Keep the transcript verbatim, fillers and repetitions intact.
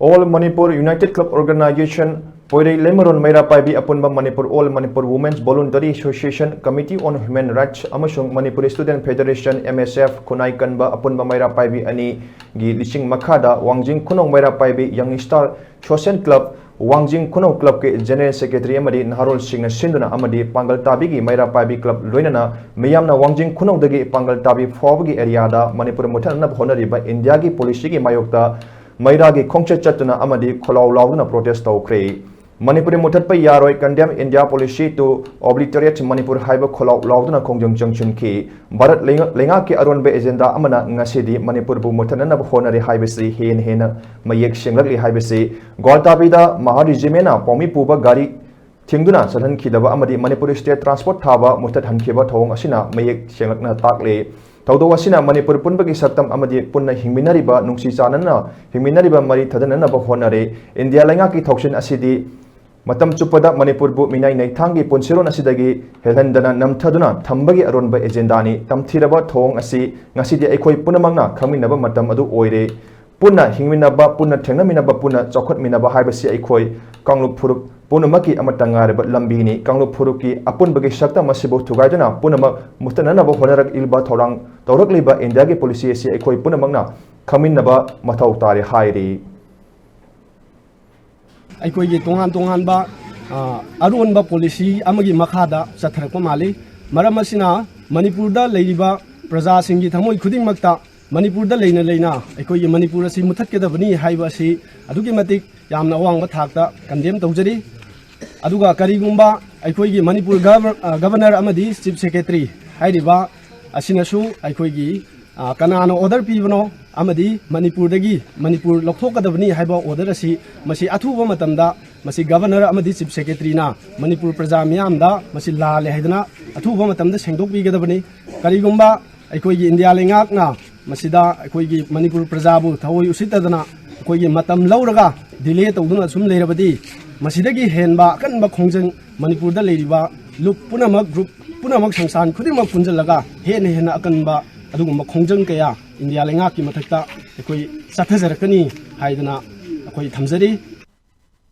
All Manipur United Club Organization, ꯄꯣꯏꯔꯩ ꯂꯩꯃꯔꯣꯟ ꯃꯩꯔꯥ ꯄꯥꯏꯕꯤ ꯑꯄꯨꯟꯕ, Manipur All Manipur Women's Voluntary Association, Committee on Human Rights ꯑꯃꯁꯨꯡ Manipur Student Federation, M S F, ꯈꯨꯟꯅꯥꯏ ꯀꯟꯕ ꯑꯄꯨꯟꯕ ꯃꯩꯔꯥ ꯄꯥꯏꯕꯤ ꯑꯅꯤꯒꯤ ꯂꯤꯆꯤꯡ ꯃꯈꯥꯗ ꯋꯥꯡꯖꯤꯡ ꯈꯨꯅꯧ ꯃꯩꯔꯥ ꯄꯥꯏꯕꯤ Young Star Social Club, ꯋꯥꯡꯖꯤꯡ ꯈꯨꯅꯧ clubꯀꯤ General Secretary ꯑꯃꯗꯤ ꯅꯍꯥꯔꯣꯜꯁꯤꯡꯅ ꯁꯤꯟꯗꯨꯅ ꯑꯃꯗꯤ ꯄꯥꯡꯒꯜ ꯇꯥꯕꯤꯒꯤ ꯃꯩꯔꯥ ꯄꯥꯏꯕꯤ club ꯂꯣꯏꯅꯅ ꯃꯤꯌꯥꯝꯅ ꯋꯥꯡꯖꯤꯡ ꯈꯨꯅꯧꯗꯒꯤ ꯄꯥꯡꯒꯜ ꯇꯥꯕꯤ ꯐꯥꯎꯕꯒꯤ areaꯗ ꯃꯅꯤꯄꯨꯔ ꯃꯨꯠꯊꯠꯅꯅꯕ ꯍꯣꯠꯅꯔꯤꯕ ꯏꯟꯗꯤꯌꯥꯒꯤ policyꯒꯤ ꯃꯥꯌꯣꯛꯇ ꯃꯩꯔꯥꯒꯤ ꯈꯣꯡꯆꯠ ꯆꯠꯇꯨꯅ ꯑꯃꯗꯤ ꯈꯣꯜꯂꯥꯎ ꯂꯥꯎꯗꯨꯅ protest ꯇꯧꯈ꯭ꯔꯦ꯫ ꯃꯅꯤꯄꯨꯔꯤ ꯃꯨꯠꯊꯠꯄ ꯌꯥꯔꯣꯏ, Condemn India Policy to Obliterate Manipur ꯍꯥꯏꯕ ꯈꯣꯜꯂꯥꯎ ꯂꯥꯎꯗꯨꯅ ꯈꯣꯡꯖꯪ ꯆꯪꯁꯤꯟꯈꯤ꯫ ꯚꯥꯔꯠ ꯂꯩꯉ-, ꯂꯩꯉꯥꯛꯀꯤ ꯑꯔꯣꯟꯕ agenda ꯑꯃꯅ ꯉꯁꯤꯗꯤ ꯃꯅꯤꯄꯨꯔꯕꯨ ꯃꯨꯠꯊꯠꯅꯅꯕ ꯍꯣꯠꯅꯔꯤ ꯍꯥꯏꯕꯁꯤ ꯍꯦꯟꯅ ꯍꯦꯟꯅ ꯃꯌꯦꯛ ꯁꯦꯡꯂꯛꯂꯤ ꯍꯥꯏꯕꯁꯤ ꯒ꯭ꯋꯥꯜꯇꯥꯕꯤꯗ ꯃꯍꯥ regiment ꯄꯥꯎꯃꯤ ꯄꯨꯕ ꯒꯥꯔꯤ ꯊꯤꯡꯗꯨꯅ ꯆꯠꯍꯟꯈꯤꯗꯕ ꯑꯃꯗꯤ ꯃꯅꯤꯄꯨꯔ State Transport ꯊꯥꯕ ꯃꯨꯠꯊꯠꯍꯟꯈꯤꯕ ꯊꯧꯑꯣꯡ ꯑꯁꯤꯅ ꯃꯌꯦꯛ ꯁꯦꯡꯂꯛꯅ ꯇꯥꯛꯂꯦ꯫ ꯊꯧꯗꯣꯛ ꯑꯁꯤꯅ ꯃꯅꯤꯄꯨꯔ ꯄꯨꯝꯕꯒꯤ ꯁꯛꯇꯝ ꯑꯃꯗꯤ ꯄꯨꯟꯅ ꯍꯤꯡꯃꯤꯟꯅꯔꯤꯕ, ꯅꯨꯡꯁꯤ ꯆꯥꯟꯅꯅ ꯍꯤꯡꯃꯤꯟꯅꯔꯤꯕ ꯃꯔꯤ ꯊꯗꯅꯅꯕ ꯍꯣꯠꯅꯔꯦ꯫ ꯏꯟꯗꯤꯌꯥ ꯂꯩꯉꯥꯛꯀꯤ ꯊꯧꯁꯤꯜ ꯑꯁꯤꯗꯤ ꯃꯇꯝ ꯆꯨꯞꯄꯗ ꯃꯅꯤꯄꯨꯔꯕꯨ ꯃꯤꯅꯥꯏ ꯅꯩꯊꯥꯡꯒꯤ ꯄꯨꯟꯁꯤꯔꯣꯟ ꯑꯁꯤꯗꯒꯤ ꯍꯦꯜꯍꯟꯗꯅ ꯅꯝꯊꯗꯨꯅ ꯊꯝꯕꯒꯤ ꯑꯔꯣꯟꯕ agendaꯅꯤ꯫ ꯇꯝꯊꯤꯔꯕ ꯊꯧꯑꯣꯡ ꯑꯁꯤ ꯉꯁꯤꯗꯤ ꯑꯩꯈꯣꯏ ꯄꯨꯝꯅꯃꯛꯅ ꯈꯪꯃꯤꯟꯅꯕ ꯃꯇꯝ ꯑꯗꯨ ꯑꯣꯏꯔꯦ꯫ ꯄꯨꯟꯅ ꯍꯤꯡꯃꯤꯟꯅꯕ, ꯄꯨꯟꯅ ꯊꯦꯡꯅꯃꯤꯟꯅꯕ, ꯄꯨꯟꯅ ꯆꯥꯎꯈꯠꯃꯤꯟꯅꯕ ꯍꯥꯏꯕꯁꯤ ꯑꯩꯈꯣꯏ ꯀꯥꯡꯂꯨꯞ ꯐꯨꯔꯨꯞ ꯄꯨꯝꯅꯃꯛꯀꯤ ꯑꯃꯠꯇ ꯉꯥꯏꯔꯕ ꯂꯝꯕꯤꯅꯤ꯫ ꯀꯥꯡꯂꯨꯞ ꯐꯨꯔꯨꯞꯀꯤ ꯑꯄꯨꯟꯕꯒꯤ ꯁꯛꯇꯝ ꯑꯁꯤꯕꯨ ꯊꯨꯒꯥꯏꯗꯨꯅ ꯄꯨꯝꯅꯃꯛ ꯃꯨꯠꯊꯠꯅꯅꯕ ꯍꯣꯠꯅꯔꯛꯂꯤꯕ ꯊꯧꯔꯥꯡ ꯇꯧꯔꯛꯂꯤꯕ ꯏꯟꯗꯤꯌꯥꯒꯤ policy ꯑꯁꯤ ꯑꯩꯈꯣꯏ ꯄꯨꯝꯅꯃꯛꯅ ꯈꯪꯃꯤꯟꯅꯕ ꯃꯊꯧ ꯇꯥꯔꯦ ꯍꯥꯏꯔꯤ꯫ ꯑꯩꯈꯣꯏꯒꯤ ꯇꯣꯉꯥꯟ ꯇꯣꯉꯥꯟꯕ, ꯑ, ꯑꯔꯣꯟꯕ policy ꯑꯃꯒꯤ ꯃꯈꯥꯗ ꯆꯠꯊꯔꯛꯄ ꯃꯥꯜꯂꯤ꯫ ꯃꯔꯝ ꯑꯁꯤꯅ ꯃꯅꯤꯄꯨꯔꯗ ꯂꯩꯔꯤꯕ ꯄ꯭ꯔꯖꯥꯁꯤꯡꯒꯤ ꯊꯃꯣꯏ ꯈꯨꯗꯤꯡꯃꯛꯇ ꯃꯅꯤꯄꯨꯔꯗ ꯂꯩꯅ ꯂꯩꯅ ꯑꯩꯈꯣꯏꯒꯤ ꯃꯅꯤꯄꯨꯔ ꯑꯁꯤ ꯃꯨꯠꯊꯠꯀꯗꯕꯅꯤ ꯍꯥꯏꯕ ꯑꯁꯤ ꯑꯗꯨꯛꯀꯤ ꯃꯇꯤꯛ ꯌꯥꯝꯅ ꯑꯋꯥꯡꯕ ꯊꯥꯛꯇ condemn ꯇꯧꯖꯔꯤ꯫ ꯑꯗꯨꯒ ꯀꯔꯤꯒꯨꯝꯕ ꯑꯩꯈꯣꯏꯒꯤ ꯃꯅꯤꯄꯨꯔ ꯒꯚꯔ-, ꯑ, Governor ꯑꯃꯗꯤ Chief Secretary ꯍꯥꯏꯔꯤꯕ ꯑꯁꯤꯅꯁꯨ ꯑꯩꯈꯣꯏꯒꯤ, ꯑ, ꯀꯅꯥꯅ order ꯄꯤꯕꯅꯣ ꯑꯃꯗꯤ ꯃꯅꯤꯄꯨꯔꯗꯒꯤ ꯃꯅꯤꯄꯨꯔ ꯂꯧꯊꯣꯛꯀꯗꯕꯅꯤ ꯍꯥꯏꯕ order ꯑꯁꯤ ꯃꯁꯤ ꯑꯊꯨꯕ ꯃꯇꯝꯗ ꯃꯁꯤ Governor ꯑꯃꯗꯤ Chief Secretaryꯅ ꯃꯅꯤꯄꯨꯔ ꯄ꯭ꯔꯖꯥ ꯃꯤꯌꯥꯝꯗ ꯃꯁꯤ ꯂꯥꯜꯂꯦ ꯍꯥꯏꯗꯅ ꯑꯊꯨꯕ ꯃꯇꯝꯗ ꯁꯦꯡꯗꯣꯛꯄꯤꯒꯗꯕꯅꯤ꯫ ꯀꯔꯤꯒꯨꯝꯕ ꯑꯩꯈꯣꯏꯒꯤ ꯏꯟꯗꯤꯌꯥ ꯂꯩꯉꯥꯛꯅ ꯃꯁꯤꯗ ꯑꯩꯈꯣꯏꯒꯤ ꯃꯅꯤꯄꯨꯔ ꯄ꯭ꯔꯖꯥꯕꯨ ꯊꯑꯣꯏ ꯎꯁꯤꯠꯇꯗꯅ ꯑꯩꯈꯣꯏꯒꯤ ꯃꯇꯝ ꯂꯧꯔꯒ delay ꯇꯧꯗꯨꯅ ꯁꯨꯝ ꯂꯩꯔꯕꯗꯤ ꯃꯁꯤꯗꯒꯤ ꯍꯦꯟꯕ ꯑꯀꯟꯕ ꯈꯣꯡꯖꯪ ꯃꯅꯤꯄꯨꯔꯗ ꯂꯩꯔꯤꯕ ꯂꯨꯞ ꯄꯨꯝꯅꯃꯛ, group ꯄꯨꯝꯅꯃꯛ, ꯁꯪꯁꯊꯥꯟ ꯈꯨꯗꯤꯡꯃꯛ ꯄꯨꯟꯁꯤꯜꯂꯒ ꯍꯦꯟꯅ ꯍꯦꯟꯅ ꯑꯀꯟꯕ ꯑꯗꯨꯒꯨꯝꯕ ꯈꯣꯡꯖꯪ ꯀꯌꯥ ꯏꯟꯗꯤꯌꯥ ꯂꯩꯉꯥꯛꯀꯤ ꯃꯊꯛꯇ ꯑꯩꯈꯣꯏ ꯆꯠꯊꯖꯔꯛꯀꯅꯤ ꯍꯥꯏꯗꯅ, ꯑꯩꯈꯣꯏ ꯊꯝꯖꯔꯤ꯫